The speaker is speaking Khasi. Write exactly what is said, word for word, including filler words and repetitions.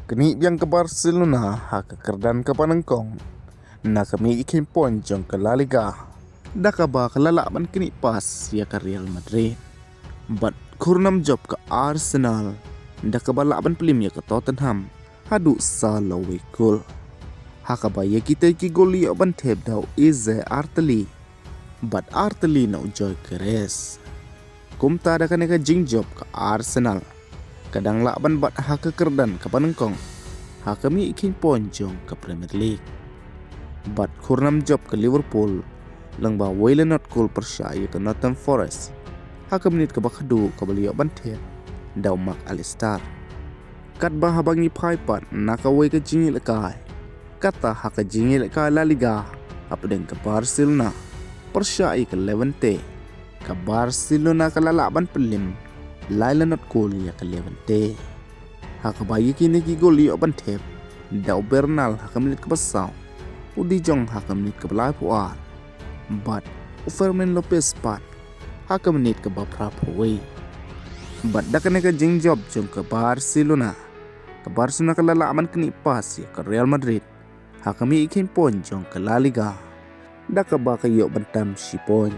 Knieh biang ka Barcelona ha ka kyrdan kaba nyngkong na ka mih kheiñ point jong ka La Liga, da kaba ka la lah ban knieh pass ïa ka Real Madrid. Bad khur nam jop ka Arsenal, da kaba lah ban pyllim ïa ka Tottenham haduh saw la wei kol. Ha kaba ïa kita ki gol ïoh ban thep da u Eze Arteli bad Arteli na u Gyökeres. Kumta da kane ka jingjop ka Arsenal ka dang lah ban bat ha ka kyrdan kaba nyngkong ha ka mih kheiñ point jong ka Premier League. Bad khur nam jop ka Liverpool lyngba wei la not kol pyrshah ïa ka Nottingham Forest ha ka minit kaba khatduh, kaba la ïoh ban thep da u Mac Allister. Katba haba ngi phai pat na kawei ka jingïalehkai, kata ha ka jingïalehkai La Liga hapdeng ka Barcelona pyrshah ïa ka Levante, ka Barcelona ka la lah ban pyllim lai la not kol ïa ka Levante. Ha kaba ïa kine ki gol ïoh ban thep da u Bernal ha ka minit kaba saw, u De Jong ha ka minit kaba laiphew ar, bad u Fermin Lopez pat ha ka minit kaba phraphew wei. Bad da kane ka jingjop jong ka Barcelona, ka Barcelona ka la lah ban knieh pass ïa ka Real Madrid ha ka mih kheiñ point jong ka La Liga, da kaba ka ïoh ban tam shi point.